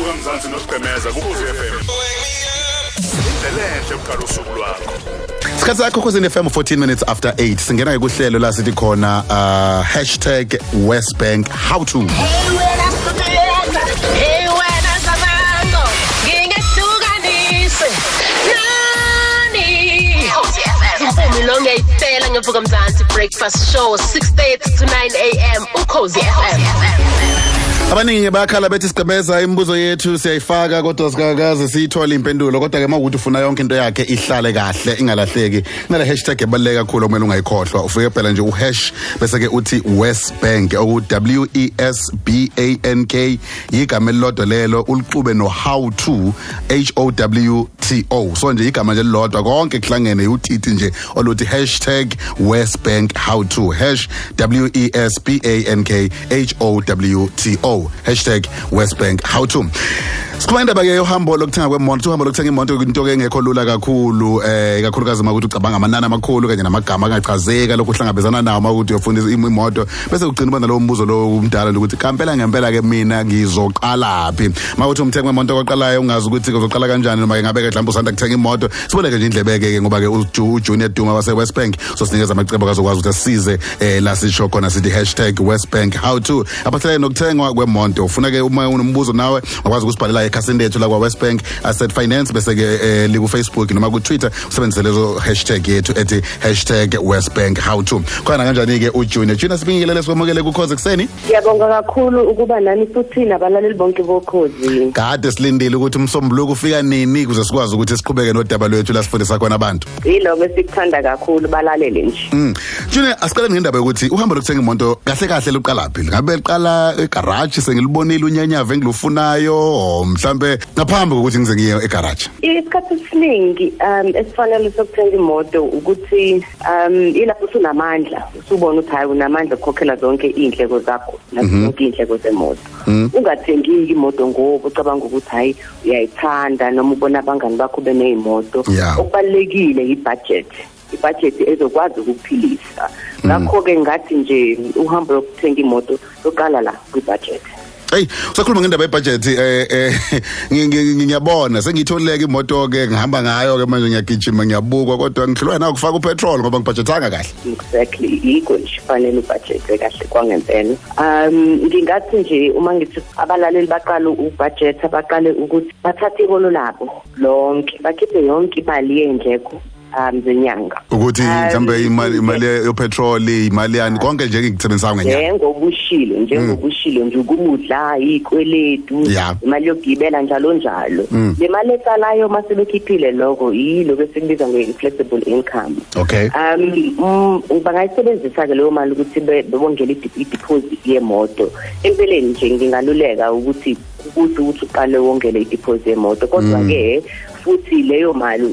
Uvuka Mzansi noSigqemeza kuKhozi FM. Indlela enhle ukuqala usuku lwakho. Isikhathi sakho Khozi FM 14 minutes after 8. Singena kuhlelo la sithi khona #WesBank how to. Hey wena Zamango, ngingehlukanise nani. Impumelelo ngiyayicela ngevuka Mzansi breakfast show 6:30 to 9 am uKhozi FM. Abaningi bayakhala bethi Sigqemeza imibuzo yethu siyayifaka kodwa sikakaze siyithole impendulo, kodwa ke mawukuthi ufuna yonke into yakhe ihlale kahle ingalahleki, kunale hashtag ebaluleke kakhulu okumele ungayikhohlwa. Ufike phela nje uhash bese ke uthi WesBank, oku W E S B A N K, igama elilodwa lelo, ulixube no how to, H O W T O. So nje igama nje lilodwa konke kuhlangene utiti nje oluthi #WesBank how to, hash W E S B A N K H O W T O, #WesBank how to. Sikhuluma indaba ke yohambo lokuthenga kwemoto. Uhambo lokuthenga imoto into ke engekho lula kakhulu, ikakhulukazi uma ukuthi ucabanga amanani amakhulu kanye namagama angachazeka lokhu uhlangabezana nawo uma ukuthi uyofunda imoto, bese ugcina uba nalowo mbuzo lo umdala ukuthi kampela ngempela ke mina ngizoqala phi. Uma uthi umthengi wemoto oqalayo ungazi ukuthi uzoqala kanjani, noma ngabe ke mhlawumbe usanda kuthenga imoto, siboleke nje indlebe ke ngoba ke uJunior Duma wase WesBank sosinikeza amacebo akazokwazi ukuthi asize la sisho khona sithi #WesBank how to aphathelene nokuthengwa kwemoto. Ufuna ke uma unombuzo nawe wakwazi ukusibhalela ekhasini lethu la kwa WesBank Asset Finance, bese ke liku Facebook noma ku Twitter usebenzise lezo hashtag yethu ethi #WesBank how to. Khona kanjani ke uJunior? Junior, sibingelele sikwamukele kuKhozi kuseni. Siyabonga kakhulu ukuba nani futhi nabalaleli bonke boKhozi. Kade silindile ukuthi umsombuluko ufika nini ukuze sikwazi ukuthi siqhubeke nodaba lwethu la sifundisa khona abantu. Yiloko esikuthanda kakhulu, balalele nje. Junior, asiqale ngendaba yokuthi uhambo lokuthenga imoto kahle kahle luqala phi? Ngabe liqala egarage sengilibonile unyanyave engilufunayo, mhlambe ngaphambi kokuthi ngize ngiye egarage? Isikhathi esiningi esifanele sokuthenga imoto ukuthi ilapho usunamandla, usubona ukuthi hayi unamandla ukukhokhela zonke iy'ndleko zakho nazo zonke iy'ndleko zemoto. Ungathengi imoto ngoba ucabanga ukuthi hayi uyayithanda noma ubona abangani bakho beney'moto. Okubalulekile i-budget. Ibudget ezokwazi ukuphilisa. Ngakho-ke ngathi nje uhambo lokuthenga imoto luqala la kwi-budget. Hey, usakhuluma ngendaba yebudget, ngiyabona sengiyitholile imoto ke ngihamba ngayo ke manje, ngiyagijima ngiyabukwa, kodwa ngihlulwa na ukufaka upetrol ngoba ngibudgetanga kahle. Exactly, yikho nje fanele ubudget kahle kwangempela. Ngingathi nje uma ngithi abalaleli baqala ukubudget, baqale ukuthi bathathe iholo labo lonke, bakhiphe yonke imali yendleko zenyanga, ukuthi mhlambe imali yopetrol, imali yani konke nje ngikusebenzisayo ngenyanga. Njengokushilo nje ukumudla, izikweletu, imali yokugibela njalo njalo. Le mali esalayo mase bekhiphile lokho yiloko esikubiza nge-flexible income. Okay. Bangayisebenzisa ke leyo mali ukuthi bebongele i-deposit yemoto. Empeleni nje ngingaluleka ukuthi ukuthi uqale wongele i-deposit yemoto, kodwa ke futhi leyo mali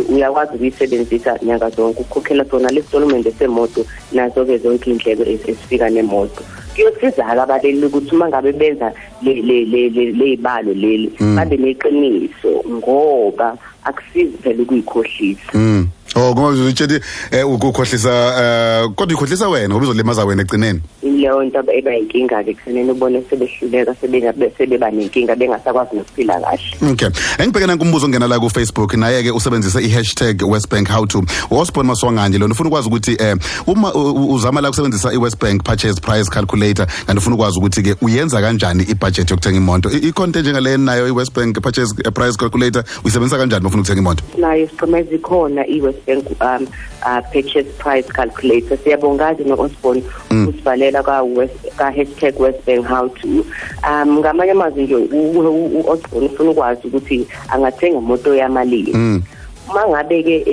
uyakwazi ukuyisebenzisa nyanga zonke ukukhokhela sona le-installment semoto nazo ke zonke iy'ndleko ezifika nemoto. Kuyosiza-ke abaleli ukuthi uma ngabe benza ley'balo leli babe neqiniso, ngoba akusizi phela ukuyikhohlisa. Oh, ngoba uzitshela ukukhohlisa, kodwa ikhohlisa wena ngoba uzolimaza wena ekugcineni. Leyo nto eba inkinga ke kufanele ubone sebehluleka sebeba nenkinga bengasakwazi nokuphila kahle. Okay. Engibhekena kumbuzo ongena la ku Facebook naye ke usebenzise i#WesBank how to. Osborne Maswanganje lona ufuna ukwazi ukuthi uma uzama la kusebenzisa iWesBank purchase price calculator, kanti ufuna ukwazi ukuthi ke uyenza kanjani ibudget yokuthenga imoto. Ikhonto njengale nayo iWesBank purchase price calculator uyisebenzisa kanjani uma ufuna ukuthenga imoto? Nayo siqhumeza ikhona iWesBank purchase price calculator. Siyabonga ke no-Osborne usibhalela ka #WesBank how to. Ngamanye amazwi nje u-Osborne ufuna ukwazi ukuthi angathenga imoto yamalini. Uma ngabe ke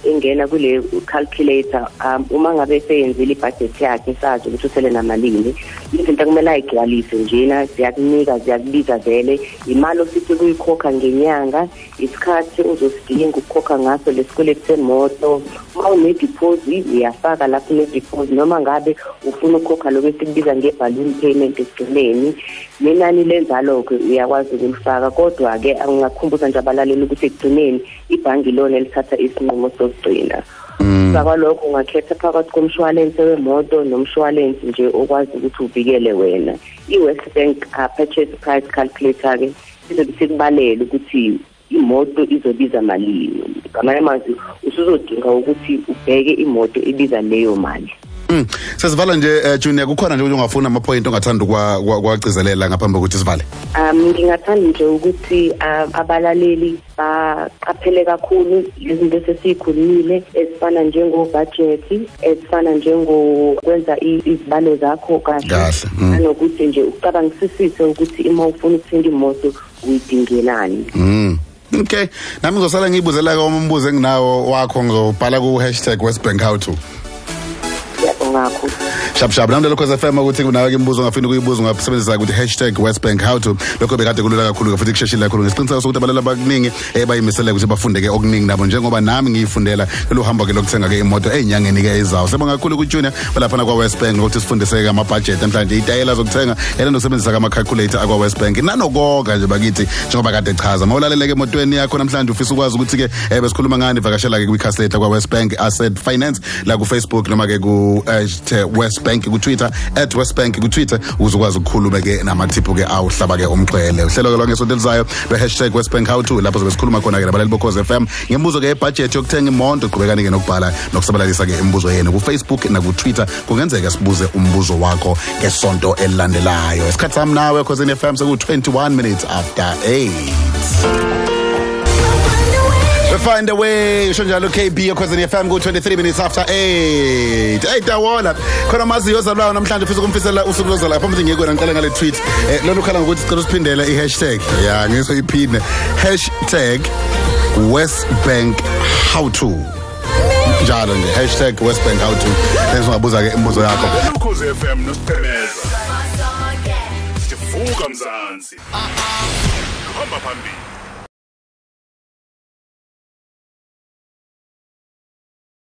engena kule calculator, uma ngabe seyenzile ibudget yakhe sazi ukuthi usele namalini, izinto kumele ayigcwalise njena ziyakunika ziyakubiza vele imali ofisa ukuyikhokha ngenyanga, isikhathi ozosidinga ukukhokha ngaso lesikweletu semoto. Uma une-deposit uyafaka lapho une-deposit, noma ngabe ufuna ukukhokha lokho esikubiza nge-balloon payment ekugcineni, nenani lenzalo-ke uyakwazi ukulifaka. Kodwa-ke angingakhumbuza nje abalaleli ukuthi ekugcineni ibhangi lona elithatha isinqumo sokugcina. Kwalokho ungakhetha phakathi komshwalense wemoto nomshwalense nje okwazi ukuthi uvikele wena. I-Westbank purchase price calculator ke izobe sikubalele ukuthi imoto izobiza malini. Ngamanye amazwi usuzodinga ukuthi ubheke imoto ibiza leyo mali. Sesivala nje Junior, kukhona nje ungafuna ama point ongathanda kwagcizelela ngaphambi kokuthi sivale? Ngingathanda nje ukuthi abalaleli baqaphele kakhulu izinto esesikhulumile ezifana njengo-budget, ezifana njengokwenza izibalo zakho kahle, nanokuthi nje ucabangisisise ukuthi uma ufuna ukuthenga imoto uyidingelani. Okay, nami ngizosala ngiyibuzela ke umbuzo enginawo wakho, ngizobhala ku #WestBankHowTo. Ngakho shap shap nami lokho FM ukuthi kunawe ke imibuzo ongafuni ukuyibuza ungasebenzisa ukuthi #WestBankHowTo. Lokho bekade kulula kakhulu futhi kusheshile kakhulu. Ngisiqiniseko sokuthi abalala abaningi bayimisele ukuthi bafunde ke okuningi nabo, njengoba nami ngiyifundela lolu hambo ke lokuthenga ke imoto ezinyangeni ke ezayo. Sibonga kakhulu ku Junior balapha kwa Westbank ukuthi sifundise ke ama budget namhlanje, itayela zokuthenga yena nokusebenzisa ama calculator akwa Westbank nanokonga nje bakithi njengoba kade echaza. Mawulaleleke emotweni yakho namhlanje ufisa ukwazi ukuthi ke besikhuluma ngani, vakashela ke kwi calculator kwa Westbank Asset Finance la ku Facebook noma ke ku @Westbank ku Twitter, @Westbank ku Twitter, ukuze ukwazi ukukhuluma ke namathiphu ke awuhlaba ke umxhwele. Uhlelo ke lwangesonto elizayo be #WestBankHowTo lapho sizobe sikhuluma khona ke nabalali boKhozi FM ngemibuzo ke ebudget yokuthenga imoto. Qhubekani ke nokubhala nokusabalalisa ke imibuzo yenu ku Facebook na ku Twitter, kungenzeka sibuze umbuzo wakho ngesonto elilandelayo. Isikhathi sami nawe Khozi FM seku 21 minutes after 8. We find a way, usho njalo KB Okhozini FM ku 23 minutes after 8. Hey Dawola, khona maziyo ozalwayo namhlanje ufisa ukumfisela usuku lozalwa. Phambi ngiyekona ngiqale ngale tweet. Lona ukhala ngokuthi sicela usiphindele i-hashtag. Ya, ngizoyiphinde. #WestBankHowTo. Njalo nje #WestBankHowTo. Ungabuza ke imibuzo yakho. Ukhozi FM noSiphemeza. Sivuka Mzansi. Hamba phambili.